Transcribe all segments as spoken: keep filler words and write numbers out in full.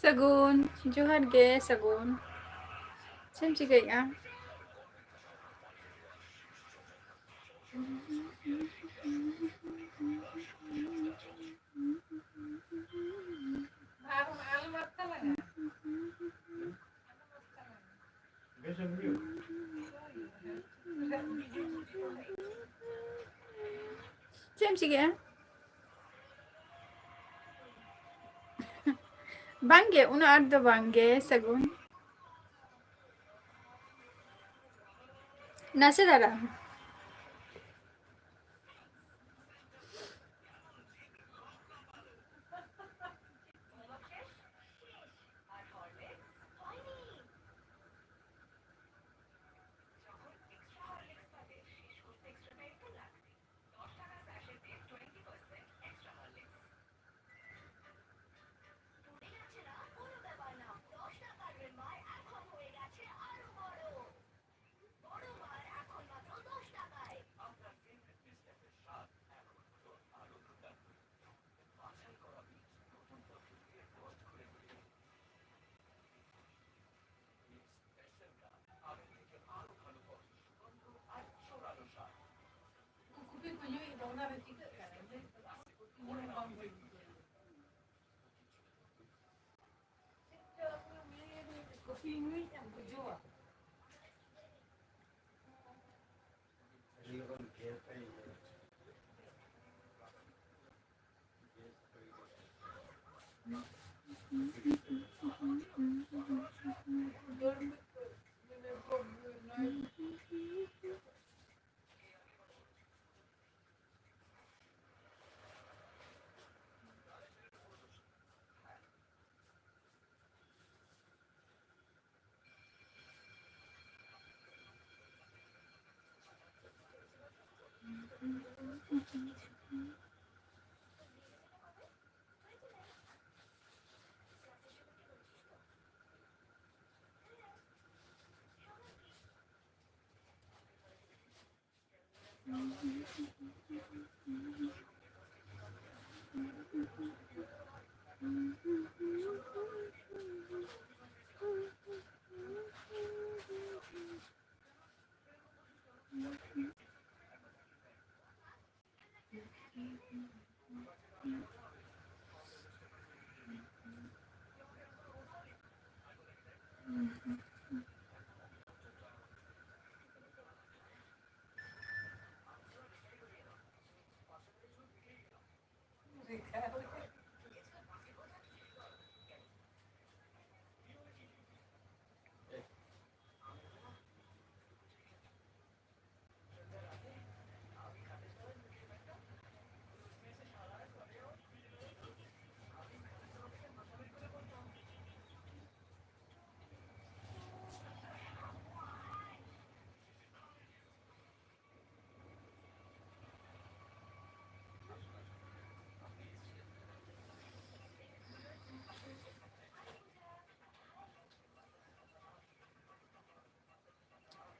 ᱥᱟᱹᱜᱩᱱ, ᱡᱚᱦᱟᱨ ᱜᱮ ᱥᱟᱹᱜᱩᱱ᱾ ᱪᱮᱫ ᱮᱢ ᱪᱤᱠᱟᱹᱭᱮᱫᱼᱟ? ᱪᱮᱫ ᱮᱢ ᱪᱤᱠᱟᱹᱭᱟ? ᱵᱟᱝᱜᱮ, ᱩᱱᱟᱹᱜ ᱟᱸᱴ ᱫᱚ ᱵᱟᱝᱜᱮ ᱥᱟᱹᱜᱩᱱ, ᱱᱟᱥᱮ ᱫᱷᱟᱨᱟ᱾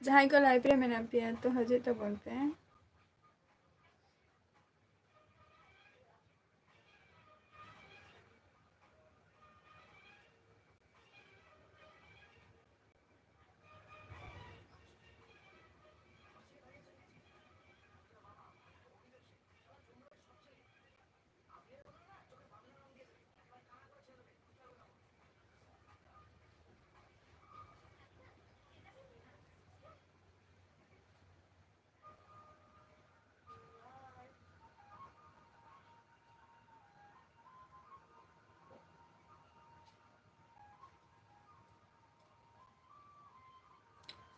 ᱡᱟᱦᱟᱸᱭ ᱠᱚ live ᱨᱮ ᱢᱮᱱᱟᱜ ᱯᱮᱭᱟ, ᱛᱚ ᱦᱤᱡᱩᱜ ᱛᱟᱵᱚᱱ ᱯᱮ᱾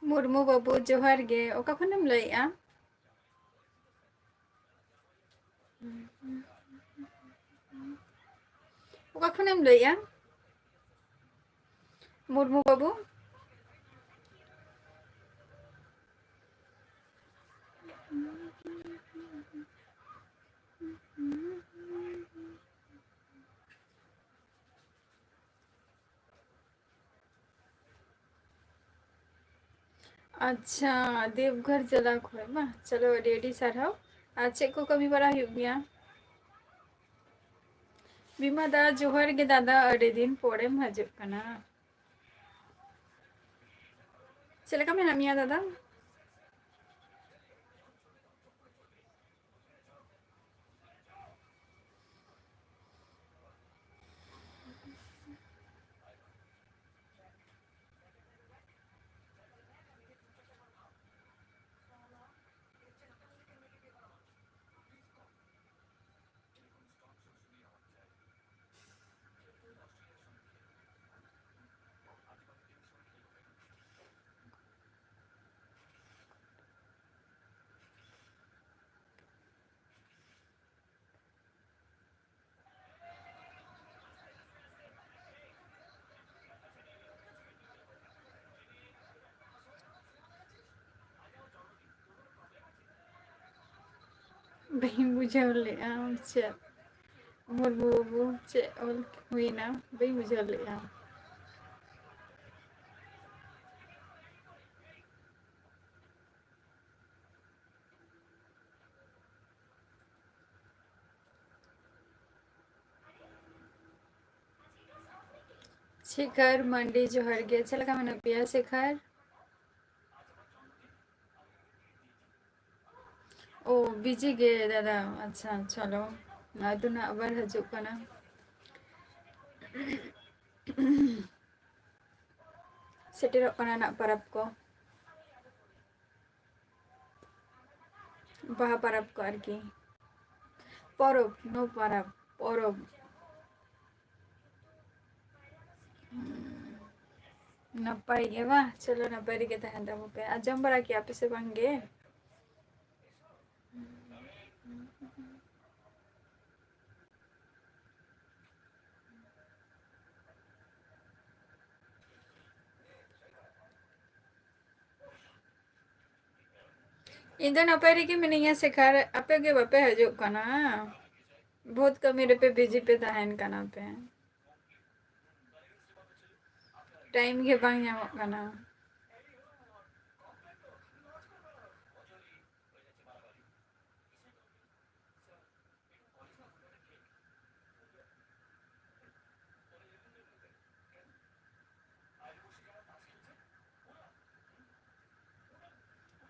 ᱢᱩᱨᱢᱩ ᱵᱟᱹᱵᱩ, ᱡᱚᱦᱟᱨ ᱜᱮ᱾ ᱚᱠᱟ ᱠᱷᱚᱱᱮᱢ ᱞᱟᱹᱭᱮᱜᱼᱟ? ᱚᱠᱟ ᱠᱷᱚᱱᱮᱢ ᱞᱟᱹᱭᱮᱜᱼᱟ, ᱢᱩᱨᱢᱩ ᱵᱟᱹᱵᱩ? ᱟᱪᱪᱷᱟ, ᱫᱮᱣᱜᱷᱚᱨ ᱡᱮᱞᱟ ᱠᱷᱚᱱ ᱵᱟᱝ? ᱪᱚᱞᱚ, ᱟᱹᱰᱤ ᱟᱹᱰᱤ ᱥᱟᱨᱦᱟᱣ᱾ ᱟᱨ ᱪᱮᱫ ᱠᱚ ᱠᱟᱹᱢᱤ ᱵᱟᱲᱟ ᱦᱩᱭᱩᱜ ᱜᱮᱭᱟ? ᱵᱤᱢᱟ ᱫᱟ, ᱡᱚᱦᱟᱨ ᱜᱮ ᱫᱟᱫᱟ, ᱟᱹᱰᱤ ᱫᱤᱱ ᱯᱚᱨᱮᱢ ᱦᱤᱡᱩᱜ ᱠᱟᱱᱟ᱾ ᱪᱮᱫ ᱞᱮᱠᱟ ᱢᱮᱱᱟᱜ ᱢᱮᱭᱟ ᱫᱟᱫᱟ? ᱵᱟᱹᱧ ᱵᱩᱡᱷᱟᱹᱣ ᱞᱮᱫᱼᱟ ᱪᱮᱫ? ᱢᱩᱨᱢᱩ ᱵᱟᱹᱵᱩ, ᱪᱮᱫ ᱚᱞ ᱦᱩᱭᱱᱟ? ᱵᱟᱹᱧ ᱵᱩᱡᱷᱟᱹᱣ ᱞᱮᱫᱼᱟ᱾ ᱥᱮᱠᱷᱟᱨ ᱢᱟᱱᱰᱤ, ᱡᱚᱦᱟᱨ ᱜᱮ᱾ ᱪᱮᱫ ᱞᱮᱠᱟ ᱢᱮᱱᱟᱜ ᱯᱮᱭᱟ, ᱥᱮᱠᱷᱟᱨ? ᱳ, ᱵᱤᱡᱤ ᱜᱮ ᱫᱟᱫᱟ᱾ ᱟᱪᱪᱷᱟ, ᱪᱚᱞᱚ, ᱟᱫᱚ ᱱᱟᱜ ᱟᱵᱟᱨ ᱦᱤᱡᱩᱜ ᱠᱟᱱᱟ᱾ ᱥᱮᱴᱮᱨᱚᱜ ᱠᱟᱱᱟ ᱱᱟᱜ ᱯᱚᱨᱚᱵᱽ ᱠᱚ, ᱵᱟᱦᱟ ᱯᱚᱨᱚᱵᱽ ᱠᱚ ᱟᱨᱠᱤ᱾ ᱯᱚᱨᱚᱵᱽ, no ᱯᱚᱨᱚᱵᱽ, ᱯᱚᱨᱚᱵᱽ᱾ ᱱᱟᱯᱟᱭ ᱜᱮ ᱵᱟ? ᱪᱚᱞᱚ, ᱱᱟᱯᱟᱭ ᱨᱮᱜᱮ ᱛᱟᱦᱮᱱ ᱛᱟᱵᱚ ᱯᱮ᱾ ᱟᱨ ᱡᱚᱢ ᱵᱟᱲᱟ ᱠᱮᱜᱼᱟ ᱯᱮ ᱥᱮ ᱵᱟᱝ ᱜᱮ? ᱤᱧ ᱫᱚ ᱱᱟᱯᱟᱭ ᱨᱮᱜᱮ ᱢᱤᱱᱟᱹᱧᱟ ᱥᱮᱠᱷᱟᱨ, ᱟᱯᱮ ᱜᱮ ᱵᱟᱯᱮ ᱦᱤᱡᱩᱜ ᱠᱟᱱᱟ᱾ ᱵᱚᱦᱩᱛ ᱠᱟᱹᱢᱤ ᱨᱮᱯᱮ ᱵᱤᱡᱤ ᱯᱮ ᱛᱟᱦᱮᱱ ᱠᱟᱱᱟ ᱯᱮ᱾ ᱴᱟᱭᱤᱢ ᱜᱮ ᱵᱟᱝ ᱧᱟᱢᱚᱜ ᱠᱟᱱᱟ᱾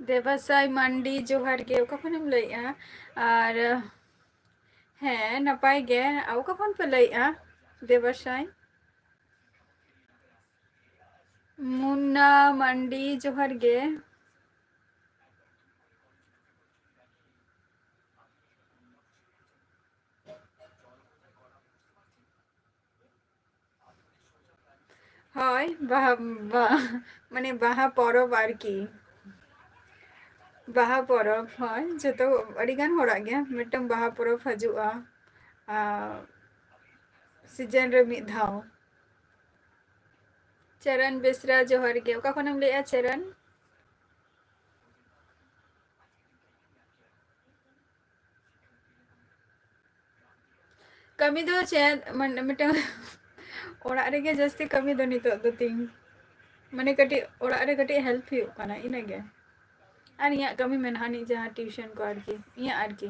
ᱫᱮᱵᱟᱥᱟᱭ ᱢᱟᱱᱰᱤ, ᱡᱚᱦᱟᱨ ᱜᱮ᱾ ᱚᱠᱟ ᱠᱷᱚᱱᱮᱢ ᱞᱟᱹᱭᱮᱜᱼᱟ? ᱟᱨ ᱦᱮᱸ, ᱱᱟᱯᱟᱭ ᱜᱮ᱾ ᱟᱨ ᱚᱠᱟ ᱠᱷᱚᱱ ᱯᱮ ᱞᱟᱹᱭᱮᱜᱼᱟ, ᱫᱮᱵᱟᱥᱟᱭ? ᱢᱩᱱᱱᱟ ᱢᱟᱱᱰᱤ, ᱡᱚᱦᱟᱨ ᱜᱮ᱾ ᱦᱳᱭ, ᱵᱟᱦᱟ, ᱵᱟ-, ᱢᱟᱱᱮ ᱵᱟᱦᱟ ᱯᱚᱨᱚᱵᱽ ᱟᱨᱠᱤ᱾ ᱵᱟᱦᱟ ᱯᱚᱨᱚᱵᱽ, ᱦᱳᱭ, ᱡᱚᱛᱚ, ᱟᱹᱰᱤᱜᱟᱱ ᱦᱚᱲᱟᱜ ᱜᱮ ᱢᱤᱫᱴᱟᱝ ᱵᱟᱦᱟ ᱯᱚᱨᱚᱵᱽ ᱦᱤᱡᱩᱜᱼᱟ, ᱟᱨ season ᱨᱮ ᱢᱤᱫ ᱫᱷᱟᱣ᱾ ᱪᱮᱨᱟᱱ ᱵᱮᱥᱨᱟ, ᱡᱚᱦᱟᱨ ᱜᱮ᱾ ᱚᱠᱟ ᱠᱷᱚᱱᱮᱢ ᱞᱟᱹᱭᱮᱜᱼᱟ, ᱪᱮᱨᱟᱱ? ᱠᱟᱹᱢᱤ ᱫᱚ ᱪᱮᱫ, ᱢᱟᱱᱮ, ᱢᱤᱫᱴᱟᱝ ᱚᱲᱟᱜ ᱨᱮᱜᱮ ᱡᱟᱹᱥᱛᱤ ᱠᱟᱹᱢᱤ ᱫᱚ ᱱᱤᱛᱚᱜ ᱫᱚ ᱛᱤᱧ᱾ ᱢᱟᱱᱮ, ᱠᱟᱹᱴᱤᱡ ᱚᱲᱟᱜ ᱨᱮ ᱠᱟᱹᱴᱤᱡ help ᱦᱩᱭᱩᱜ ᱠᱟᱱᱟ, ᱤᱱᱟᱹᱜᱮ᱾ ᱟᱨ ᱤᱧᱟᱹᱜ ᱠᱟᱹᱢᱤ ᱢᱮᱱᱟᱜᱼᱟ, ᱱᱤᱡ ᱡᱟᱦᱟᱸ tuition ᱠᱚ ᱟᱨᱠᱤ, ᱤᱧᱟᱹᱜ ᱟᱨᱠᱤ᱾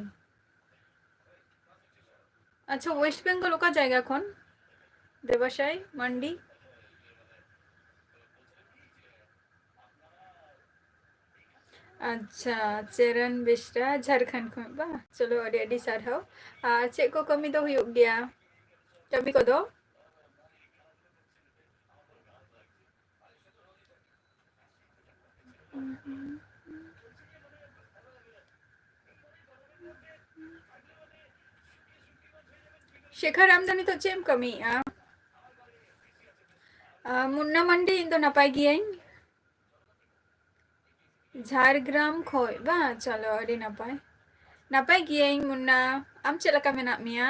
ᱟᱪᱪᱷᱟ, West Bengal ᱚᱠᱟ ᱡᱟᱭᱜᱟ ᱠᱷᱚᱱ? ᱫᱮᱵᱟᱥᱟᱭ ᱢᱟᱱᱰᱤ᱾ ᱟᱪᱪᱷᱟ, ᱪᱮᱨᱚᱱ ᱵᱮᱥᱨᱟ, ᱡᱷᱟᱲᱠᱷᱚᱸᱰ ᱠᱷᱚᱱ ᱵᱟ? ᱪᱚᱞᱚ, ᱟᱹᱰᱤ ᱟᱹᱰᱤ ᱥᱟᱨᱦᱟᱣ᱾ ᱟᱨ ᱪᱮᱫ ᱠᱚ ᱠᱟᱹᱢᱤ ᱫᱚ ᱦᱩᱭᱩᱜ ᱜᱮᱭᱟ? ᱠᱟᱹᱢᱤ ᱠᱚᱫᱚ? ᱥᱮᱠᱷᱟᱨ, ᱟᱢ ᱫᱚ ᱱᱤᱛᱚᱜ ᱪᱮᱫ ᱮᱢ ᱠᱟᱹᱢᱤᱭᱮᱫᱼᱟ? ᱟ, ᱢᱩᱱᱱᱟ ᱢᱟᱱᱰᱤ, ᱤᱧ ᱫᱚ ᱱᱟᱯᱟᱭ ᱜᱤᱭᱟᱹᱧ᱾ ᱡᱷᱟᱲᱜᱨᱟᱢ ᱠᱷᱚᱡ ᱵᱟᱝ? ᱪᱚᱞᱚ, ᱟᱹᱰᱤ ᱱᱟᱯᱟᱭ᱾ ᱱᱟᱯᱟᱭ ᱜᱤᱭᱟᱹᱧ ᱢᱩᱱᱱᱟ, ᱟᱢ ᱪᱮᱫ ᱞᱮᱠᱟ ᱢᱮᱱᱟᱜ ᱢᱮᱭᱟ?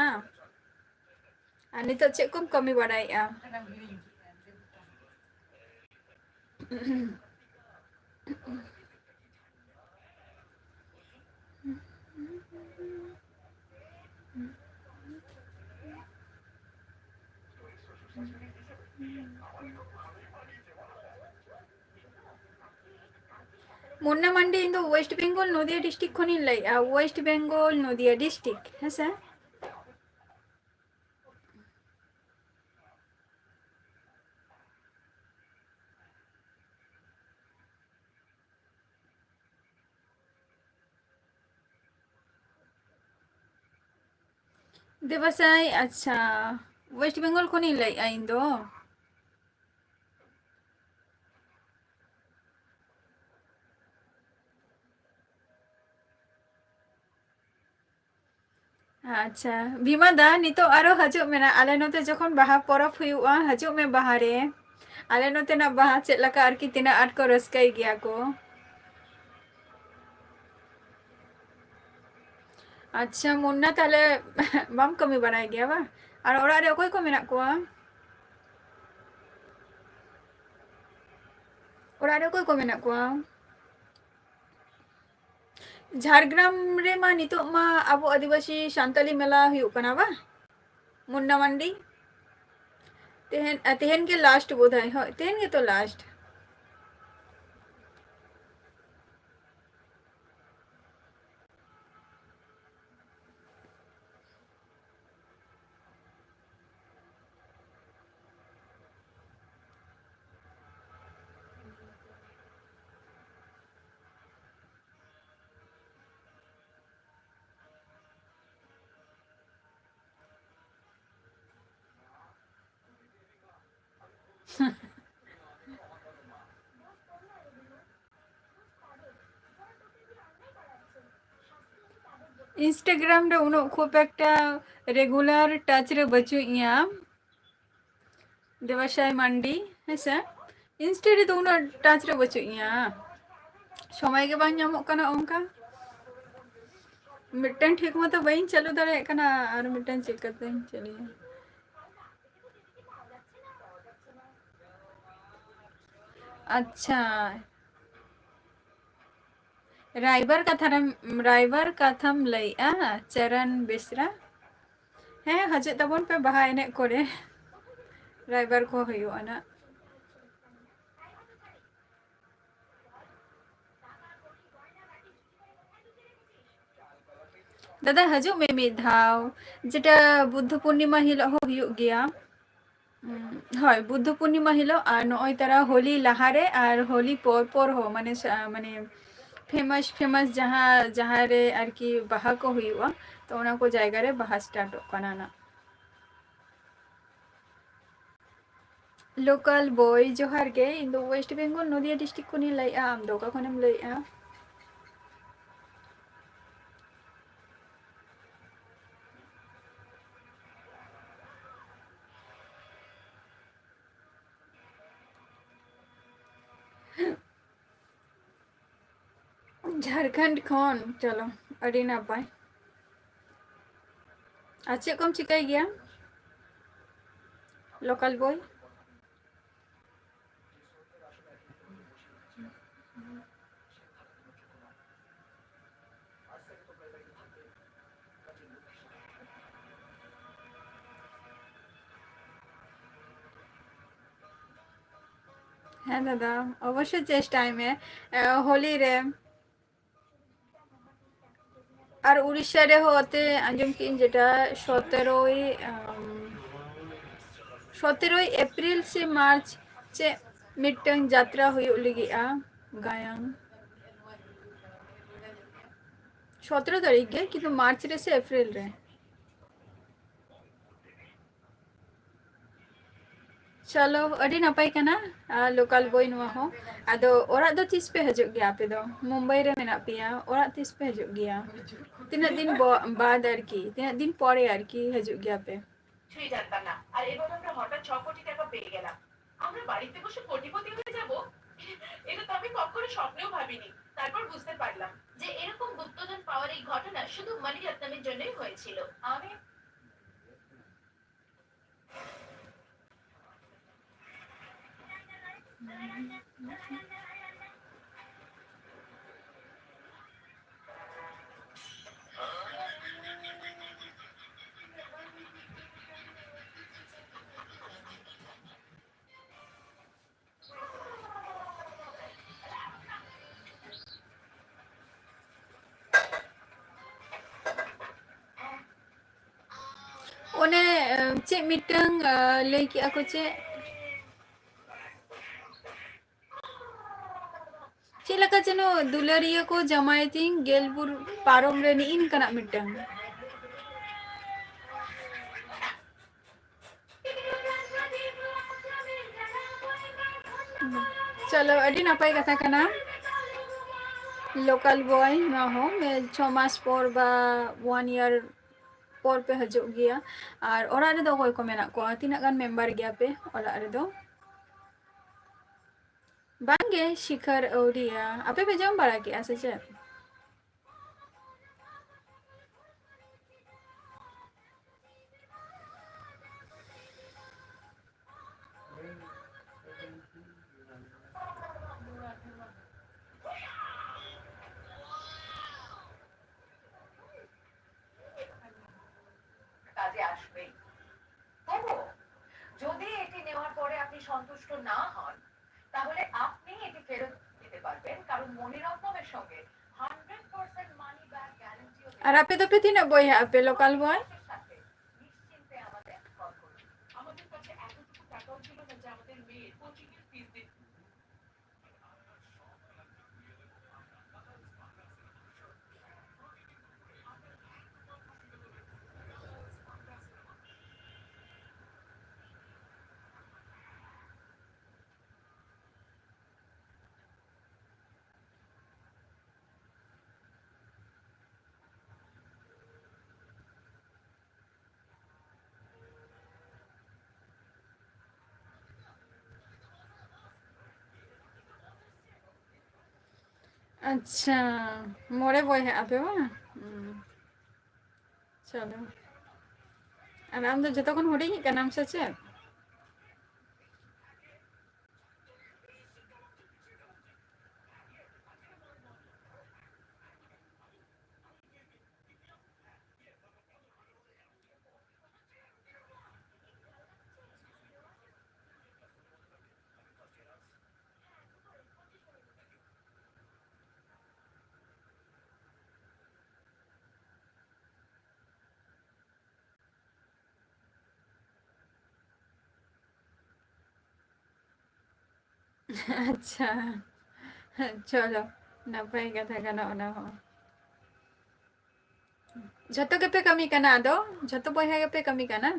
ᱟᱨ ᱱᱤᱛᱚᱜ ᱪᱮᱫ ᱠᱚᱢ ᱠᱟᱹᱢᱤ ᱵᱟᱲᱟᱭᱮᱫᱼᱟ? ᱢᱩᱱᱱᱟ ᱢᱟᱱᱰᱤ, ᱤᱧ ᱫᱚ West Bengal ᱱᱚᱫᱤᱭᱟ district ᱠᱷᱚᱱᱤᱧ ᱞᱟᱹᱭᱮᱫᱼᱟ, West Bengal ᱱᱚᱫᱤᱭᱟ district, ᱦᱮᱸ ᱥᱮ? ᱫᱮᱵᱟᱥᱟᱭ, ᱟᱪᱪᱷᱟ, West Bengal ᱠᱷᱚᱱᱤᱧ ᱞᱟᱹᱭᱮᱫᱼᱟ ᱤᱧ ᱫᱚ᱾ ᱟᱪᱪᱷᱟ, ᱵᱷᱤᱢᱟ ᱫᱟ, ᱱᱤᱛᱚᱜ ᱟᱨᱚ ᱦᱤᱡᱩᱜ ᱢᱮ ᱱᱟ, ᱟᱞᱮ ᱱᱚᱛᱮ ᱡᱚᱠᱷᱚᱱ ᱵᱟᱦᱟ ᱯᱚᱨᱚᱵᱽ ᱦᱩᱭᱩᱜᱼᱟ, ᱦᱤᱡᱩᱜ ᱢᱮ ᱵᱟᱦᱟ ᱨᱮ᱾ ᱟᱞᱮ ᱱᱚᱛᱮᱱᱟᱜ ᱵᱟᱦᱟ ᱪᱮᱫ ᱞᱮᱠᱟ ᱟᱨᱠᱤ, ᱛᱤᱱᱟᱹᱜ ᱟᱸᱴ ᱠᱚ ᱨᱟᱹᱥᱠᱟᱹᱭ ᱜᱮᱭᱟ ᱠᱚ᱾ ᱟᱪᱪᱷᱟ ᱢᱩᱱᱱᱟ, ᱛᱟᱦᱞᱮ ᱵᱟᱢ ᱠᱟᱹᱢᱤ ᱵᱟᱲᱟᱭ ᱜᱮᱭᱟ ᱵᱟᱝ? ᱟᱨ ᱚᱲᱟᱜ ᱨᱮ ᱚᱠᱚᱭ ᱠᱚ ᱢᱮᱱᱟᱜ ᱠᱚᱣᱟ? ᱚᱲᱟᱜ ᱨᱮ ᱚᱠᱚᱭ ᱠᱚ ᱢᱮᱱᱟᱜ ᱠᱚᱣᱟ? ᱡᱷᱟᱲᱜᱨᱟᱢ ᱨᱮᱢᱟ ᱱᱤᱛᱚᱜ ᱢᱟ ᱟᱵᱚ ᱟᱹᱫᱤᱵᱟᱹᱥᱤ ᱥᱟᱱᱛᱟᱞᱤ ᱢᱮᱞᱟ ᱦᱩᱭᱩᱜ ᱠᱟᱱᱟ ᱵᱟᱝ? ᱢᱩᱱᱱᱟ ᱢᱟᱱᱰᱤ᱾ ᱛᱮᱦᱮᱧ, ᱟ, ᱛᱮᱦᱮᱧ ᱜᱮ last ᱵᱳᱫᱷᱚᱭ᱾ ᱦᱳᱭ, ᱛᱮᱦᱮᱧ ᱜᱮᱛᱚ last᱾ Instagram ᱨᱮ ᱩᱱᱟᱹᱜ ᱠᱷᱩᱵ ᱮᱠᱴᱟ regular touch ᱨᱮ ᱵᱟᱹᱪᱩᱜ ᱤᱧᱟ᱾ ᱫᱮᱵᱟᱥᱟᱭ ᱢᱟᱱᱰᱤ, ᱦᱮᱸᱥᱮ, Insta ᱨᱮᱫᱚ ᱩᱱᱟᱹᱜ touch ᱨᱮ ᱵᱟᱹᱪᱩᱜ ᱤᱧᱟ, ᱥᱚᱢᱚᱭ ᱜᱮ ᱵᱟᱝ ᱧᱟᱢᱚᱜ ᱠᱟᱱᱟ ᱚᱱᱠᱟ᱾ ᱢᱤᱫᱴᱮᱱ ᱴᱷᱤᱠ ᱢᱚᱛᱚ ᱵᱟᱹᱧ ᱪᱟᱹᱞᱩ ᱫᱟᱲᱮᱭᱟᱜ ᱠᱟᱱᱟ, ᱟᱨ ᱢᱤᱫᱴᱮᱱ ᱪᱤᱠᱟᱹᱛᱮᱧ ᱪᱟᱹᱞᱩᱭᱟ? ᱟᱪᱪᱷᱟ, ᱨᱟᱭᱵᱟᱨ ᱠᱟᱛᱷᱟ ᱨᱮᱢ, ᱨᱟᱭᱵᱟᱨ ᱠᱟᱛᱷᱟᱢ ᱞᱟᱹᱭᱮᱜᱼᱟ, ᱪᱚᱨᱚᱱ ᱵᱮᱥᱨᱟ? ᱦᱮᱸ, ᱦᱤᱡᱩᱜ ᱛᱟᱵᱚᱱ ᱯᱮ ᱵᱟᱦᱟ ᱮᱱᱮᱡ ᱠᱚᱨᱮ, ᱨᱟᱭᱵᱟᱨ ᱠᱚ ᱦᱩᱭᱩᱜᱼᱟ ᱱᱟᱜ᱾ ᱫᱟᱫᱟ, ᱦᱤᱡᱩᱜ ᱢᱮ ᱢᱤᱫ ᱫᱷᱟᱣ, ᱡᱮᱴᱟ ᱵᱩᱫᱽᱫᱷᱚ ᱯᱩᱨᱱᱤᱢᱟ ᱦᱤᱞᱳᱜ ᱦᱚᱸ ᱦᱩᱭᱩᱜ ᱜᱮᱭᱟ᱾ ᱩᱸ, ᱦᱳᱭ, ᱵᱩᱫᱽᱫᱷᱚ ᱯᱩᱨᱱᱤᱢᱟ ᱦᱤᱞᱳᱜ, ᱟᱨ ᱱᱚᱜᱼᱚᱭ ᱛᱟᱨᱟ ᱦᱳᱞᱤ ᱞᱟᱦᱟᱨᱮ ᱟᱨ ᱦᱳᱞᱤ ᱯᱚᱨ ᱯᱚᱨ ᱦᱚᱸ, ᱢᱟᱱᱮ, ᱥᱟ-, ᱢᱟᱱᱮ, famous, famous ᱡᱟᱦᱟᱸ, ᱡᱟᱦᱟᱸ ᱨᱮ ᱟᱨᱠᱤ ᱵᱟᱦᱟ ᱠᱚ ᱦᱩᱭᱩᱜᱼᱟ, ᱛᱚ ᱚᱱᱟ ᱠᱚ ᱡᱟᱭᱜᱟ ᱨᱮ ᱵᱟᱦᱟ startᱚᱜ ᱠᱟᱱᱟ ᱱᱟᱜ᱾ Local boy, ᱡᱚᱦᱟᱨ ᱜᱮ᱾ ᱤᱧ ᱫᱚ West Bengal, ᱱᱚᱫᱤᱭᱟ district ᱠᱷᱚᱱᱤᱧ ᱞᱟᱹᱭᱮᱜᱼᱟ᱾ ᱟᱢ ᱫᱚ ᱚᱠᱟ ᱠᱷᱚᱱᱮᱢ ᱞᱟᱹᱭᱮᱜᱼᱟ? ᱡᱷᱟᱲᱠᱷᱚᱸᱰ ᱠᱷᱚᱱ, ᱪᱚᱞᱚ, ᱟᱹᱰᱤ ᱱᱟᱯᱟᱭ᱾ ᱟᱨ ᱪᱮᱫ ᱠᱚᱢ ᱪᱤᱠᱟᱹᱭ ᱜᱮᱭᱟ, local boy? ᱦᱮᱸ ᱫᱟᱫᱟ, ᱚᱵᱚᱥᱥᱳᱭ ᱪᱮᱥᱴᱟᱭ ᱢᱮ᱾ ᱮ, ᱦᱳᱞᱤ ᱨᱮ᱾ ᱟᱨ ᱩᱲᱤᱥᱥᱟ ᱨᱮᱦᱚᱸ ᱚᱛᱮ ᱟᱸᱡᱚᱢ ᱠᱮᱫᱟᱹᱧ ᱡᱮᱴᱟ ᱥᱚᱛᱮᱨᱳᱭ, ᱟᱢ, ᱥᱚᱛᱮᱨᱳᱭ ᱮᱯᱨᱤᱞ ᱥᱮ ᱢᱟᱨᱪ ᱪᱮᱫ ᱢᱤᱫᱴᱟᱝ ᱡᱟᱛᱨᱟ ᱦᱩᱭᱩᱜ ᱞᱟᱹᱜᱤᱫᱼᱟ ᱜᱟᱭᱟᱱ᱾ ᱥᱚᱛᱮᱨᱳ ᱛᱟᱹᱨᱤᱠᱷ ᱜᱮ, ᱠᱤᱱᱛᱩ ᱢᱟᱨᱪ ᱨᱮ ᱥᱮ ᱮᱯᱨᱤᱞ ᱨᱮ? ᱪᱚᱞᱚ, ᱟᱹᱰᱤ ᱱᱟᱯᱟᱭ ᱠᱟᱱᱟ᱾ ᱟᱨ ᱞᱳᱠᱟᱞ ᱵᱚᱭ ᱱᱚᱣᱟ ᱦᱚᱸ᱾ ᱟᱫᱚ ᱚᱲᱟᱜ ᱫᱚ ᱛᱤᱥ ᱯᱮ ᱦᱤᱡᱩᱜ ᱜᱮᱭᱟ ᱟᱯᱮ ᱫᱚ? ᱢᱩᱢᱵᱟᱭ ᱨᱮ ᱢᱮᱱᱟᱜ ᱯᱮᱭᱟ, ᱚᱲᱟᱜ ᱛᱤᱥ ᱯᱮ ᱦᱤᱡᱩᱜ ᱜᱮᱭᱟ? ᱛᱤᱱᱟᱹᱜ ᱫᱤᱱ ᱵᱚ-, ᱵᱟᱫ ᱟᱨᱠᱤ, ᱛᱤᱱᱟᱹᱜ ᱫᱤᱱ ᱯᱚᱨᱮ ᱟᱨᱠᱤ ᱦᱤᱡᱩᱜ ᱜᱮᱭᱟ ᱯᱮ? কিছুই জানতাম না। আর এভাবে আমরা হঠাৎ ছ কোটি টাকা পেয়ে গেলাম। আমরা বাড়িতে বসে কোটিপতি হয়ে যাব? এটা তো আমি কখনো স্বপ্নেও ভাবিনি। তারপর বুঝতে পারলাম যে এরকম গুপ্তধন পাওয়ার এই ঘটনা শুধু মণিরত্নমের জন্যই হয়েছিল। আমি ᱚᱱᱮ, ᱮ, ᱪᱮᱫ ᱢᱤᱫᱴᱟᱝ, ᱮ, ᱞᱟᱹᱭ ᱠᱮᱜᱼᱟ ᱠᱚ ᱪᱮᱫ? ᱪᱮᱫ ᱞᱮᱠᱟ ᱡᱮᱱᱚ ᱫᱩᱞᱟᱹᱲᱤᱭᱟᱹ ᱠᱚ ᱡᱟᱢᱟᱭ ᱛᱤᱧ ᱜᱮᱞ ᱵᱩᱨ ᱯᱟᱨᱚᱢ ᱨᱮ ᱱᱤᱜ ᱤᱱᱠᱟᱱᱟᱜ ᱢᱤᱫᱴᱟᱝ᱾ ᱪᱚᱞᱚ, ᱟᱹᱰᱤ ᱱᱟᱯᱟᱭ ᱠᱟᱛᱷᱟ ᱠᱟᱱᱟ᱾ ᱞᱳᱠᱟᱞ ᱵᱚᱭ, ᱱᱚᱣᱟ ᱦᱚᱸ ᱢᱮ-, ᱪᱷᱚ ᱢᱟᱥ ᱯᱚᱨ ᱵᱟ one year ᱯᱚᱨ ᱯᱮ ᱦᱤᱡᱩᱜ ᱜᱮᱭᱟ᱾ ᱟᱨ ᱚᱲᱟᱜ ᱨᱮᱫᱚ ᱚᱠᱚᱭ ᱠᱚ ᱢᱮᱱᱟᱜ ᱠᱚᱣᱟ? ᱛᱤᱱᱟᱹᱜ ᱜᱟᱱ ᱢᱮᱢᱵᱟᱨ ᱜᱮᱭᱟ ᱯᱮ ᱚᱲᱟᱜ ᱨᱮᱫᱚ? ᱵᱟᱝᱜᱮ, ᱥᱤᱠᱷᱟᱨ ᱟᱹᱣᱨᱤᱭᱟ᱾ ᱟᱯᱮ ᱯᱮ ᱡᱚᱢ ᱵᱟᱲᱟ ᱠᱮᱜᱼᱟ ᱥᱮ ᱪᱮᱫ? কাজে আসবেই। তবুও যদি এটি নেওয়ার পরে আপনি সন্তুষ্ট না হন, ᱟᱨ ᱟᱯᱮ ᱫᱚᱯᱮ ᱛᱤᱱᱟᱹᱜ ᱵᱚᱭᱦᱟᱜ ᱟᱯᱮ, local boy? ᱟᱪᱪᱷᱟ, ᱢᱚᱬᱮ ᱵᱚᱭᱦᱟᱜ ᱟᱯᱮ ᱵᱟᱝ? ᱦᱩᱸ᱾ ᱪᱚᱞᱚ᱾ ᱟᱨ ᱟᱢ ᱫᱚ ᱡᱚᱛᱚ ᱠᱷᱚᱱ ᱦᱩᱰᱤᱧᱤᱡ ᱠᱟᱱᱟᱢ ᱥᱮ ᱪᱮᱫ? ᱟᱪᱪᱷᱟ, ᱪᱚᱞᱚ, ᱱᱟᱯᱟᱭ ᱠᱟᱛᱷᱟ ᱠᱟᱱᱟ ᱚᱱᱟ ᱦᱚᱸ᱾ ᱡᱷᱚᱛᱚ ᱜᱮᱯᱮ ᱠᱟᱹᱢᱤ ᱠᱟᱱᱟ, ᱟᱫᱚ ᱡᱷᱚᱛᱚ ᱵᱚᱭᱦᱟ ᱜᱮᱯᱮ ᱠᱟᱹᱢᱤ ᱠᱟᱱᱟ?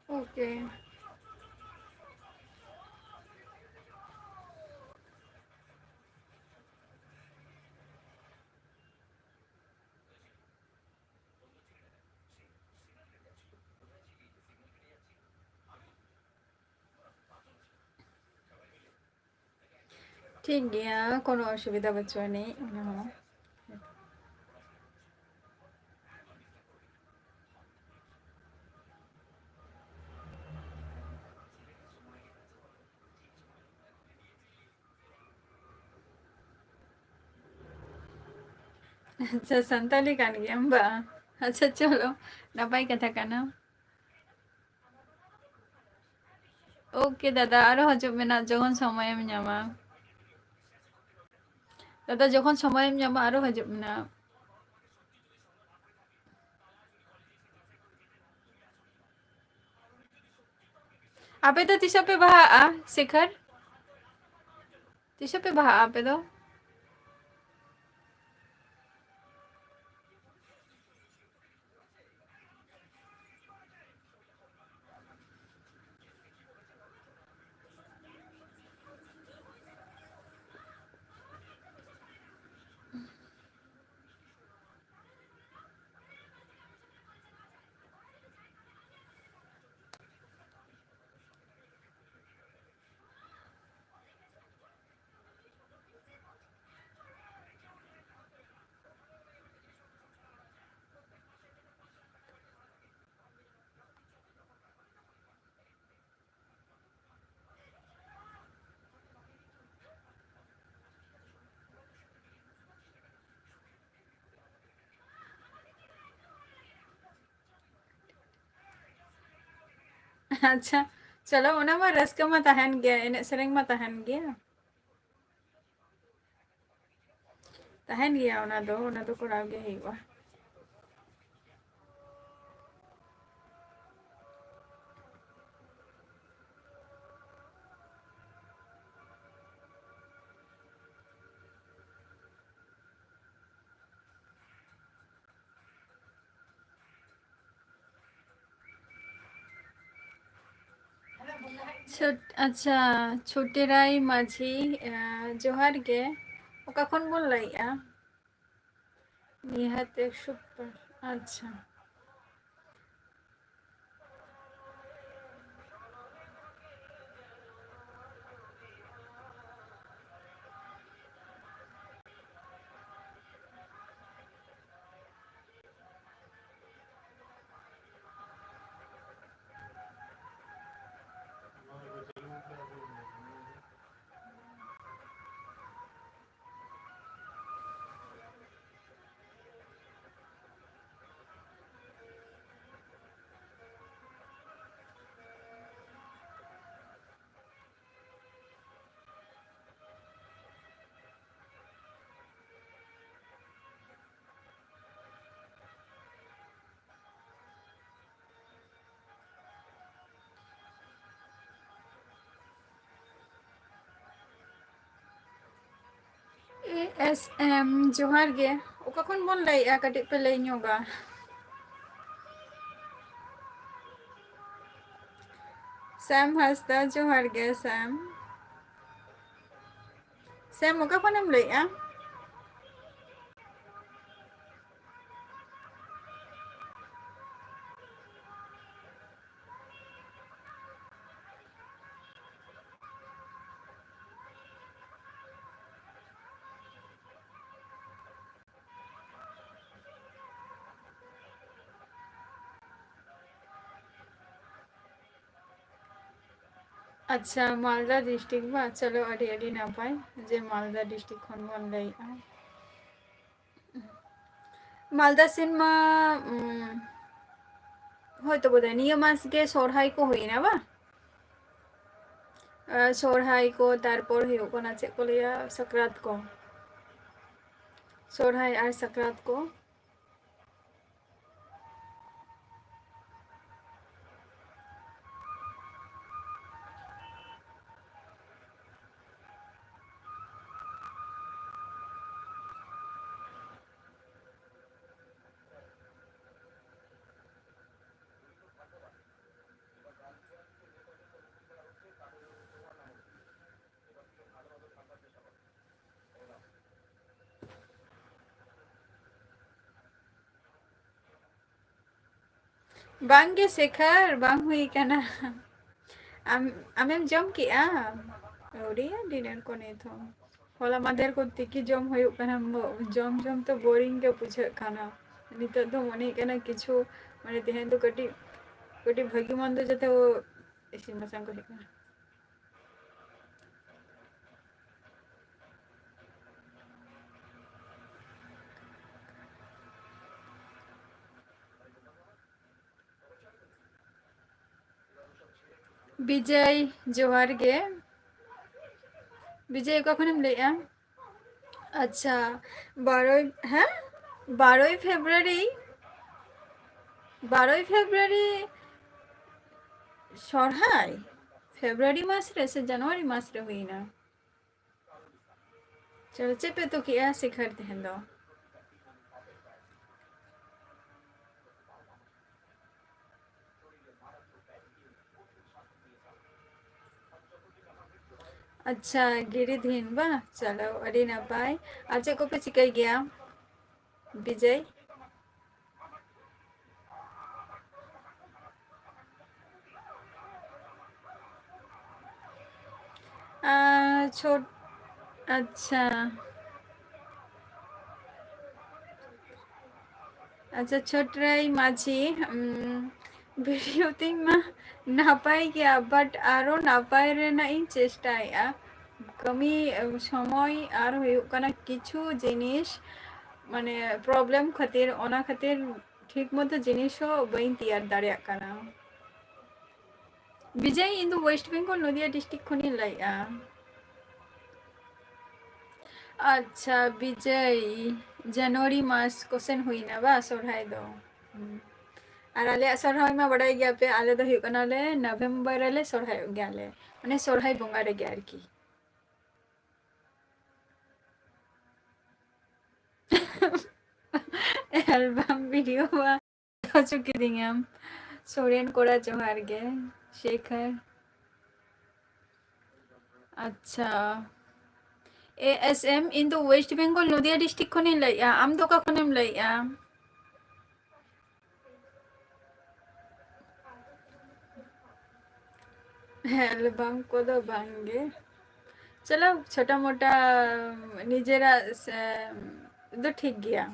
Okay. ᱴᱷᱤᱠ ᱜᱮᱭᱟ, ᱠᱳᱱᱳ ᱚᱥᱩᱵᱤᱫᱷᱟ ᱵᱟᱹᱪᱩᱜ ᱟᱹᱱᱤᱡ ᱚᱱᱟ ᱦᱚᱸ᱾ ᱟᱪᱪᱷᱟ, ᱥᱟᱱᱛᱟᱞᱤ ᱠᱟᱱ ᱜᱮᱭᱟᱢ ᱵᱟ? ᱟᱪᱪᱷᱟ, ᱪᱚᱞᱚ, ᱱᱟᱯᱟᱭ ᱠᱟᱛᱷᱟ ᱠᱟᱱᱟ᱾ ᱳᱠᱮ ᱫᱟᱫᱟ, ᱟᱨᱚ ᱦᱤᱡᱩᱜ ᱢᱮ ᱱᱟᱜ, ᱡᱚᱠᱷᱚᱱ ᱥᱚᱢᱚᱭᱮᱢ ᱧᱟᱢᱟ᱾ ᱫᱟᱫᱟ, ᱡᱚᱠᱷᱚᱱ ᱥᱚᱢᱚᱭᱮᱢ ᱧᱟᱢᱟ, ᱟᱨᱚ ᱦᱤᱡᱩᱜ ᱢᱮ ᱱᱟᱜ᱾ ᱟᱯᱮ ᱫᱚ ᱛᱤᱥᱚᱜ ᱯᱮ ᱵᱟᱦᱟᱜᱼᱟ, ᱥᱤᱠᱷᱟᱨ? ᱛᱤᱥᱚᱜ ᱯᱮ ᱵᱟᱦᱟᱜᱼᱟ ᱟᱯᱮ ᱫᱚ? ᱟᱪᱪᱷᱟ, ᱪᱚᱞᱚ, ᱚᱱᱟ ᱢᱟ ᱨᱟᱹᱥᱠᱟᱹ ᱢᱟ ᱛᱟᱦᱮᱱ ᱜᱮᱭᱟ, ᱮᱱᱮᱡ ᱥᱮᱨᱮᱧ ᱢᱟ ᱛᱟᱦᱮᱱ ᱜᱮᱭᱟ᱾ ᱛᱟᱦᱮᱱ ᱜᱮᱭᱟ, ᱚᱱᱟ ᱫᱚ, ᱚᱱᱟ ᱫᱚ ᱠᱚᱨᱟᱣ ᱜᱮ ᱦᱩᱭᱩᱜᱼᱟ᱾ ᱪᱷᱩᱴ-, ᱟᱪᱪᱷᱟ, ᱪᱷᱩᱴᱤᱨᱟᱭ ᱢᱟᱹᱡᱷᱤ, ᱮ, ᱡᱚᱦᱟᱨ ᱜᱮ᱾ ᱚᱠᱟ ᱠᱷᱚᱱ ᱵᱚᱱ ᱞᱟᱹᱭᱮᱜᱼᱟ? ᱱᱤᱦᱟᱹᱛ ᱮᱠᱥᱚ ᱯᱟᱨ-, ᱟᱪᱪᱷᱟ᱾ ᱮᱥ ᱮᱢ, ᱡᱚᱦᱟᱨ ᱜᱮ᱾ ᱚᱠᱟ ᱠᱷᱚᱱ ᱵᱚᱱ ᱞᱟᱹᱭᱮᱜᱼᱟ? ᱠᱟᱹᱴᱤᱡ ᱯᱮ ᱞᱟᱹᱭ ᱧᱚᱜᱟ᱾ ᱥᱮᱢ ᱦᱟᱸᱥᱫᱟ, ᱡᱚᱦᱟᱨ ᱜᱮ ᱥᱮᱢ᱾ ᱥᱮᱢ, ᱚᱠᱟ ᱠᱷᱚᱱᱮᱢ ᱞᱟᱹᱭᱮᱜᱼᱟ? ᱟᱪᱪᱷᱟ, ᱢᱟᱞᱫᱟ district ᱵᱟ? ᱪᱚᱞᱚ, ᱟᱹᱰᱤ ᱟᱹᱰᱤ ᱱᱟᱯᱟᱭ ᱡᱮ ᱢᱟᱞᱫᱟ district ᱠᱷᱚᱱ ᱵᱚᱱ ᱞᱟᱹᱭᱮᱜᱼᱟ᱾ ᱢᱟᱞᱫᱟ ᱥᱮᱱ ᱢᱟ, ᱩᱢ, ᱦᱳᱭᱛᱳ ᱵᱳᱫᱷᱚᱭ ᱱᱤᱭᱟᱹ ᱢᱟᱥ ᱜᱮ ᱥᱚᱨᱦᱟᱭ ᱠᱚ ᱦᱩᱭᱱᱟ ᱵᱟ? ᱟᱨ ᱥᱚᱨᱦᱟᱭ ᱠᱚ, ᱛᱟᱨᱯᱚᱨ ᱦᱩᱭᱩᱜ ᱠᱟᱱᱟ ᱪᱮᱫ ᱠᱚ ᱞᱟᱹᱭᱟ, ᱥᱟᱠᱨᱟᱛ ᱠᱚ᱾ ᱥᱚᱨᱦᱟᱭ ᱟᱨ ᱥᱟᱠᱨᱟᱛ ᱠᱚ᱾ ᱵᱟᱝᱜᱮ ᱥᱮᱠᱷᱟᱨ, ᱵᱟᱝ ᱦᱩᱭ ᱠᱟᱱᱟ᱾ ᱟᱢ, ᱟᱢᱮᱢ ᱡᱚᱢ ᱠᱮᱜᱼᱟ? ᱟᱹᱣᱨᱤᱭᱟ, dinner ᱠᱚ ᱱᱤᱛ ᱦᱚᱸ᱾ ᱦᱚᱞᱟ ᱢᱟᱫᱷᱮᱨ ᱠᱚ ᱛᱤᱠᱤ ᱡᱚᱢ ᱦᱩᱭᱩᱜ ᱠᱟᱱᱟ, ᱢᱚ-, ᱡᱚᱢ ᱡᱚᱢ ᱛᱮ boring ᱜᱮ ᱵᱩᱡᱷᱟᱹᱜ ᱠᱟᱱᱟ᱾ ᱱᱤᱛᱚᱜ ᱫᱚ ᱢᱚᱱᱮᱜ ᱠᱟᱱᱟ ᱠᱤᱪᱷᱩ, ᱢᱟᱱᱮ, ᱛᱮᱦᱮᱧ ᱫᱚ ᱠᱟᱹᱴᱤᱡ, ᱠᱟᱹᱴᱤᱡ ᱵᱷᱟᱹᱜᱤ ᱢᱚᱱᱫᱚ ᱡᱟᱛᱮ ᱤᱥᱤᱱ ᱵᱟᱥᱟᱝ ᱠᱚ ᱦᱩᱭᱩᱜ ᱠᱟᱱᱟ᱾ ᱵᱤᱡᱚᱭ, ᱡᱚᱦᱟᱨ ᱜᱮ᱾ ᱵᱤᱡᱚᱭ, ᱚᱠᱟ ᱠᱷᱚᱱᱮᱢ ᱞᱟᱹᱭᱮᱜᱼᱟ? ᱟᱪᱪᱷᱟ, ᱵᱟᱨᱚᱭ, ᱦᱮᱸ? ᱵᱟᱨᱚᱭ February? ᱵᱟᱨᱚᱭ February ᱥᱚᱨᱦᱟᱭ? February ᱢᱟᱥ ᱨᱮ ᱥᱮ January ᱢᱟᱥ ᱨᱮ ᱦᱩᱭᱱᱟ? ᱪᱚᱞᱚ, ᱪᱮᱫ ᱯᱮ ᱩᱛᱩ ᱠᱮᱜᱼᱟ ᱥᱤᱠᱷᱟᱨ ᱛᱮᱦᱮᱧ ᱫᱚ? ᱟᱪᱪᱷᱟ, ᱜᱤᱨᱤᱫᱷᱤᱱ ᱵᱟ? ᱪᱚᱞᱚ, ᱟᱹᱰᱤ ᱱᱟᱯᱟᱭ᱾ ᱟᱨ ᱪᱮᱫ ᱠᱚᱯᱮ ᱪᱤᱠᱟᱹᱭ ᱜᱮᱭᱟ, ᱵᱤᱡᱚᱭ? ᱟᱨ ᱪᱷᱳᱴ-, ᱟᱪᱪᱷᱟ᱾ ᱟᱪᱪᱷᱟ, ᱪᱷᱳᱴᱨᱟᱭ ᱢᱟᱹᱡᱷᱤ, ᱩᱢ, ᱵᱷᱤᱰᱤᱭᱳ ᱛᱤᱧ ᱢᱟ ᱱᱟᱯᱟᱭ ᱜᱮᱭᱟ, but ᱟᱨᱚ ᱱᱟᱯᱟᱭ ᱨᱮᱱᱟᱜ ᱤᱧ ᱪᱮᱥᱴᱟᱭᱮᱫᱼᱟ᱾ ᱠᱟᱹᱢᱤ, ᱥᱚᱢᱚᱭ ᱟᱨ ᱦᱩᱭᱩᱜ ᱠᱟᱱᱟ ᱠᱤᱪᱷᱩ ᱡᱤᱱᱤᱥ, ᱢᱟᱱᱮ, problem ᱠᱷᱟᱹᱛᱤᱨ, ᱚᱱᱟ ᱠᱷᱟᱹᱛᱤᱨ ᱴᱷᱤᱠ ᱢᱚᱛᱚ ᱡᱤᱱᱤᱥ ᱦᱚᱸ ᱵᱟᱹᱧ ᱛᱮᱭᱟᱨ ᱫᱟᱲᱮᱭᱟᱜ ᱠᱟᱱᱟ᱾ ᱵᱤᱡᱚᱭ, ᱤᱧ ᱫᱚ West Bengal, ᱱᱚᱫᱤᱭᱟ district ᱠᱷᱚᱱᱤᱧ ᱞᱟᱹᱭᱮᱫᱼᱟ᱾ ᱟᱪᱪᱷᱟ, ᱵᱤᱡᱚᱭ, ᱡᱟᱱᱩᱣᱟᱨᱤ ᱢᱟᱥ ᱠᱚᱥᱮᱱ ᱦᱩᱭᱱᱟ ᱵᱟ ᱥᱚᱨᱦᱟᱭ ᱫᱚ? ᱦᱩᱸ᱾ ᱟᱨ ᱟᱞᱮᱭᱟᱜ ᱥᱚᱨᱦᱟᱭ ᱢᱟ ᱵᱟᱰᱟᱭ ᱜᱮᱭᱟ ᱯᱮ, ᱟᱞᱮ ᱫᱚ ᱦᱩᱭᱩᱜ ᱠᱟᱱᱟᱞᱮ ᱱᱚᱵᱷᱮᱢᱵᱚᱨ ᱨᱮᱞᱮ ᱥᱚᱨᱦᱟᱭᱚᱜ ᱜᱮᱭᱟᱞᱮ, ᱢᱟᱱᱮ ᱥᱚᱨᱦᱟᱭ ᱵᱚᱸᱜᱟ ᱨᱮᱜᱮ ᱟᱨᱠᱤ᱾ album video ᱵᱟ᱾ ᱦᱚᱪᱚ ᱠᱤᱫᱤᱧᱟᱢ᱾ ᱥᱚᱨᱮᱱ ᱠᱚᱲᱟ ᱡᱚᱦᱟᱨ ᱜᱮ᱾ ᱥᱮᱠᱷᱚᱨ᱾ ᱟᱪᱪᱷᱟ᱾ ᱮ ᱮᱥ ᱮᱢ, ᱤᱧ ᱫᱚ West Bengal, ᱱᱚᱫᱤᱭᱟ district ᱠᱷᱚᱱᱤᱧ ᱞᱟᱹᱭᱮᱫᱼᱟ᱾ ᱟᱢ ᱫᱚ ᱚᱠᱟ ᱠᱷᱚᱱᱮᱢ ᱞᱟᱹᱭᱮᱫᱼᱟ? ᱦᱮᱸ, album ᱠᱚᱫᱚ ᱵᱟᱝ ᱜᱮ᱾ ᱪᱚᱞᱚ, ᱪᱷᱳᱴᱟ ᱢᱳᱴᱟ ᱱᱤᱡᱮᱨᱟᱜ ᱥᱮ, ᱫᱚ ᱴᱷᱤᱠ ᱜᱮᱭᱟ᱾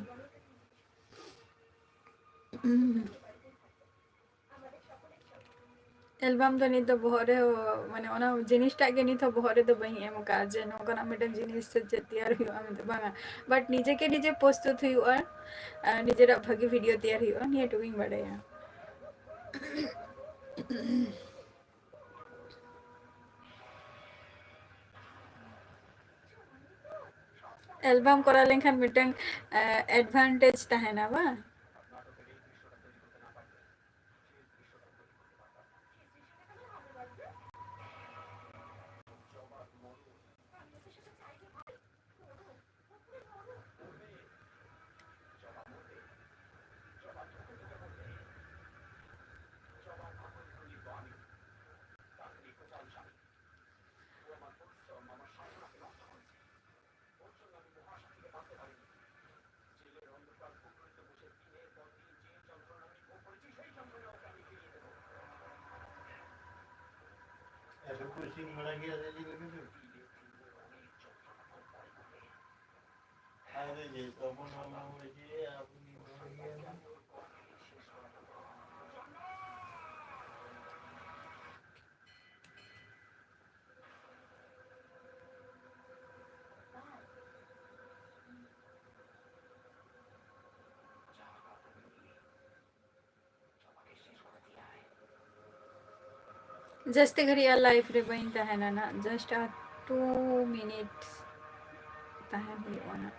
album ᱫᱚ ᱱᱤᱛ ᱫᱚ ᱵᱚᱦᱚᱜ ᱨᱮ, ᱢᱟᱱᱮ, ᱚᱱᱟ ᱡᱤᱱᱤᱥᱴᱟᱜ ᱜᱮ ᱱᱤᱛ ᱦᱚᱸ ᱵᱚᱦᱚᱜ ᱨᱮᱫᱚ ᱵᱟᱹᱧ ᱮᱢ ᱟᱠᱟᱫᱼᱟ ᱡᱮ ᱱᱚᱝᱠᱟᱱᱟᱜ ᱢᱤᱫᱴᱮᱱ ᱡᱤᱱᱤᱥ ᱥᱮ ᱪᱮᱫ ᱛᱮᱭᱟᱨ ᱦᱩᱭᱩᱜᱼᱟ ᱢᱮᱱᱛᱮ, ᱵᱟᱝᱟ᱾ but ᱱᱤᱡᱮ ᱜᱮ ᱱᱤᱡᱮ ᱯᱨᱚᱥᱛᱩᱛ ᱦᱩᱭᱩᱜᱼᱟ, ᱟᱨ ᱱᱤᱡᱮᱨᱟᱜ ᱵᱷᱟᱹᱜᱤ video ᱛᱮᱭᱟᱨ ᱦᱩᱭᱩᱜᱼᱟ, ᱱᱤᱭᱟᱹ ᱴᱩᱠᱩᱧ ᱵᱟᱰᱟᱭᱟ᱾ album ᱠᱚᱨᱟᱣ ᱞᱮᱱᱠᱷᱟᱱ ᱢᱤᱫᱴᱟᱝ, ᱮ, advantage ᱛᱟᱦᱮᱱᱟ, ᱵᱟᱝ? ᱤᱥᱤᱱ ᱵᱟᱲᱟ ᱜᱮᱭᱟ ᱥᱮ ᱪᱮᱫ ᱞᱮᱠᱟ ᱪᱚ? ᱟᱨᱮ ᱡᱮ ᱛᱚᱵᱚᱱ ᱚᱱᱟ ᱦᱚᱸ ᱡᱮ ᱟᱵᱚ ᱱᱤᱭᱟᱹ ᱦᱚᱸ ᱜᱮᱭᱟ᱾ ᱡᱟᱹᱥᱛᱤ ᱜᱷᱟᱹᱲᱤᱡ ᱟᱨ live ᱨᱮ ᱵᱟᱹᱧ ᱛᱟᱦᱮᱱᱟ ᱱᱟᱜ, just ᱟᱨ two minutes ᱛᱟᱦᱮᱱ ᱦᱩᱭᱩᱜᱼᱟ ᱱᱟᱜ᱾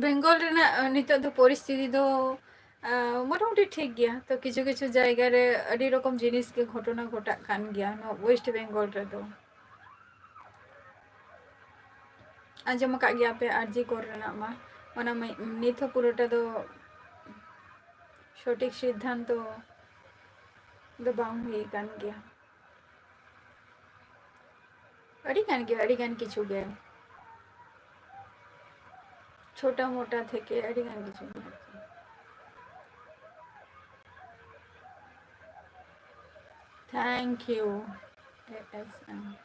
ᱵᱮᱝᱜᱚᱞ ᱨᱮᱱᱟᱜ, ᱟᱸ, ᱱᱤᱛᱚᱜ ᱫᱚ ᱯᱚᱨᱤᱥᱛᱷᱤᱛᱤ ᱫᱚ, ᱟᱸ, ᱢᱚᱴᱟᱢᱩᱴᱤ ᱴᱷᱤᱠ ᱜᱮᱭᱟ᱾ ᱛᱚ, ᱠᱤᱪᱷᱩ ᱠᱤᱪᱷᱩ ᱡᱟᱭᱜᱟ ᱨᱮ ᱟᱹᱰᱤ ᱨᱚᱠᱚᱢ ᱡᱤᱱᱤᱥ ᱜᱮ ᱜᱷᱚᱴᱚᱱᱟ ᱜᱷᱚᱴᱟᱜ ᱠᱟᱱ ᱜᱮᱭᱟ ᱱᱚᱣᱟ ᱳᱭᱮᱥᱴ ᱵᱮᱝᱜᱚᱞ ᱨᱮᱫᱚ᱾ ᱟᱸᱡᱚᱢ ᱟᱠᱟᱫ ᱜᱮᱭᱟ ᱯᱮ ᱟᱨ ᱡᱤ ᱠᱚᱨ ᱨᱮᱱᱟᱜ ᱢᱟ, ᱚᱱᱟ ᱢᱟ ᱱᱤᱛ ᱦᱚᱸ ᱯᱩᱨᱟᱹᱴᱟ ᱫᱚ ᱥᱚᱴᱷᱤᱠ ᱥᱤᱫᱽᱫᱷᱟᱱᱛᱚ ᱫᱚ ᱵᱟᱝ ᱦᱩᱭ ᱟᱠᱟᱱ ᱜᱮᱭᱟ᱾ ᱟᱹᱰᱤ ᱜᱟᱱ ᱜᱮ, ᱟᱹᱰᱤ ᱜᱟᱱ ᱠᱤᱪᱷᱩ ᱜᱮ᱾ ᱪᱷᱳᱴᱟ ᱢᱳᱴᱟ ᱛᱷᱮᱠᱮ ᱟᱹᱰᱤ ᱜᱟᱱ ᱠᱤᱪᱷᱩ ᱜᱮ᱾ Thank you, A S M.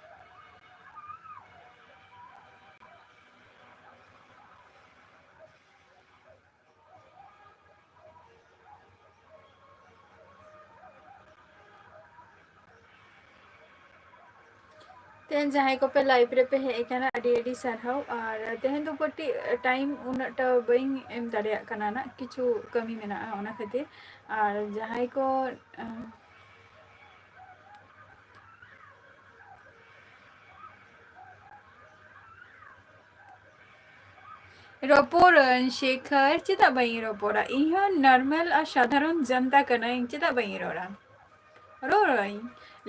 ᱛᱮᱦᱮᱧ ᱡᱟᱦᱟᱸᱭ ᱠᱚᱯᱮ live ᱨᱮᱯᱮ ᱦᱮᱡ ᱟᱠᱟᱱᱟ, ᱟᱹᱰᱤ ᱟᱹᱰᱤ ᱥᱟᱨᱦᱟᱣ᱾ ᱟᱨ ᱛᱮᱦᱮᱧ ᱫᱚ ᱠᱟᱹᱴᱤᱡ time ᱩᱱᱟᱹᱜ ᱴᱟ ᱵᱟᱹᱧ ᱮᱢ ᱫᱟᱲᱮᱭᱟᱜ ᱠᱟᱱᱟ ᱱᱟᱜ, ᱠᱤᱪᱷᱩ ᱠᱟᱹᱢᱤ ᱢᱮᱱᱟᱜᱼᱟ ᱚᱱᱟ ᱠᱷᱟᱹᱛᱤᱨ᱾ ᱟᱨ ᱡᱟᱦᱟᱸᱭ ᱠᱚ, ᱟᱸ, ᱨᱚᱯᱚᱲᱟᱹᱧ ᱥᱮᱠᱷᱟᱨ, ᱪᱮᱫᱟᱜ ᱵᱟᱹᱧ ᱨᱚᱯᱚᱲᱟ? ᱤᱧ ᱦᱚᱸ normal ᱟᱨ ᱥᱟᱫᱷᱟᱨᱚᱱ ᱡᱚᱱᱛᱟ ᱠᱟᱹᱱᱟᱹᱧ, ᱪᱮᱫᱟᱜ ᱵᱟᱹᱧ ᱨᱚᱲᱟ? ᱨᱚᱲᱟᱹᱧ,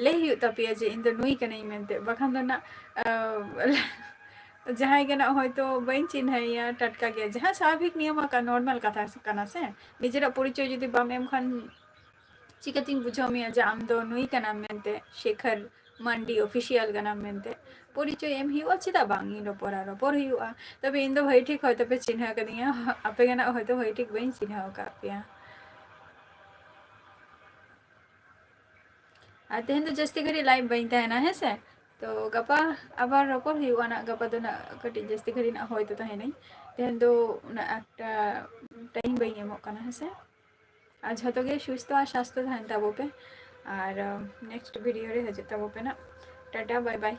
ᱞᱟᱹᱭ ᱦᱩᱭᱩᱜ ᱛᱟᱯᱮᱭᱟ ᱡᱮ ᱤᱧ ᱫᱚ ᱱᱩᱭ ᱠᱟᱹᱱᱟᱹᱧ ᱢᱮᱱᱛᱮ, ᱵᱟᱠᱷᱟᱱ ᱫᱚ ᱱᱟᱜ, ᱟᱸ, ᱡᱟᱦᱟᱸᱭ ᱜᱮ ᱱᱟᱜ ᱦᱚᱭᱛᱳ ᱵᱟᱹᱧ ᱪᱤᱱᱦᱟᱹᱭᱟ ᱴᱟᱴᱠᱟ ᱜᱮ, ᱡᱟᱦᱟᱸ ᱥᱟᱵᱷᱟᱵᱤᱠ ᱱᱤᱭᱚᱢ ᱟᱠᱟᱱ normal ᱠᱟᱛᱷᱟ ᱠᱟᱱᱟ ᱥᱮ, ᱱᱤᱡᱮᱨᱟᱜ ᱯᱚᱨᱤᱪᱚᱭ ᱡᱩᱫᱤ ᱵᱟᱢ ᱮᱢ ᱠᱷᱟᱱ ᱪᱤᱠᱟᱹᱛᱤᱧ ᱵᱩᱡᱷᱟᱹᱣ ᱢᱮᱭᱟ ᱡᱮ ᱟᱢ ᱫᱚ ᱱᱩᱭ ᱠᱟᱱᱟᱢ ᱢᱮᱱᱛᱮ, ᱥᱮᱠᱷᱚᱨ ᱢᱟᱱᱰᱤ ᱚᱯᱷᱤᱥᱤᱭᱟᱞ ᱠᱟᱱᱟᱢ ᱢᱮᱱᱛᱮ? ᱯᱚᱨᱤᱪᱚᱭ ᱮᱢ ᱦᱩᱭᱩᱜᱼᱟ, ᱪᱮᱫᱟᱜ ᱵᱟᱝ? ᱤᱧ ᱨᱚᱯᱚᱲᱟ, ᱨᱚᱯᱚᱲ ᱦᱩᱭᱩᱜᱼᱟ᱾ ᱛᱚᱵᱮ ᱤᱧ ᱫᱚ ᱵᱷᱟᱹᱜᱤ ᱴᱷᱤᱠ ᱦᱚᱭᱛᱳ ᱯᱮ ᱪᱤᱱᱦᱟᱹᱣ ᱠᱟᱫᱤᱧᱟ, ᱟᱯᱮ ᱜᱮ ᱱᱟᱜ ᱦᱚᱭᱛᱳ ᱵᱷᱟᱹᱜᱤ ᱴᱷᱤᱠ ᱵᱟᱹᱧ ᱪᱤᱱᱦᱟᱹᱣ ᱟᱠᱟᱫ ᱯᱮᱭᱟ᱾ ᱟᱨ ᱛᱮᱦᱮᱧ ᱫᱚ ᱡᱟᱹᱥᱛᱤ ᱜᱷᱟᱹᱲᱤᱡ ᱞᱟᱭᱤᱵᱷ ᱵᱟᱹᱧ ᱛᱟᱦᱮᱱᱟ, ᱦᱮᱸ ᱥᱮ? ᱛᱚ ᱜᱟᱯᱟ ᱟᱵᱟᱨ ᱨᱚᱯᱚᱲ ᱦᱩᱭᱩᱜᱼᱟ ᱱᱟᱜ, ᱜᱟᱯᱟ ᱫᱚ ᱱᱟᱜ ᱠᱟᱹᱴᱤᱡ ᱡᱟᱹᱥᱛᱤ ᱜᱷᱟᱹᱲᱤᱡ ᱱᱟᱜ ᱦᱚᱭᱛᱳ ᱛᱟᱦᱮᱱᱟᱹᱧ᱾ ᱛᱮᱦᱮᱧ ᱫᱚ ᱩᱱᱟᱹᱜ ᱮᱠᱴᱟ ᱴᱟᱭᱤᱢ ᱵᱟᱹᱧ ᱮᱢᱚᱜ ᱠᱟᱱᱟ, ᱦᱮᱸ ᱥᱮ? ᱟᱨ ᱡᱷᱚᱛᱚ ᱜᱮ ᱥᱩᱥᱛᱷᱚ ᱟᱨ ᱥᱟᱥᱛᱷᱚ ᱛᱟᱦᱮᱱ ᱛᱟᱵᱚ ᱯᱮ, ᱟᱨ ᱱᱮᱠᱥᱴ ᱵᱷᱤᱰᱤᱭᱳ ᱨᱮ ᱦᱤᱡᱩᱜ ᱛᱟᱵᱚ ᱯᱮ ᱱᱟᱜ᱾ ᱴᱟᱴᱟ, ᱵᱟᱭ ᱵᱟᱭ᱾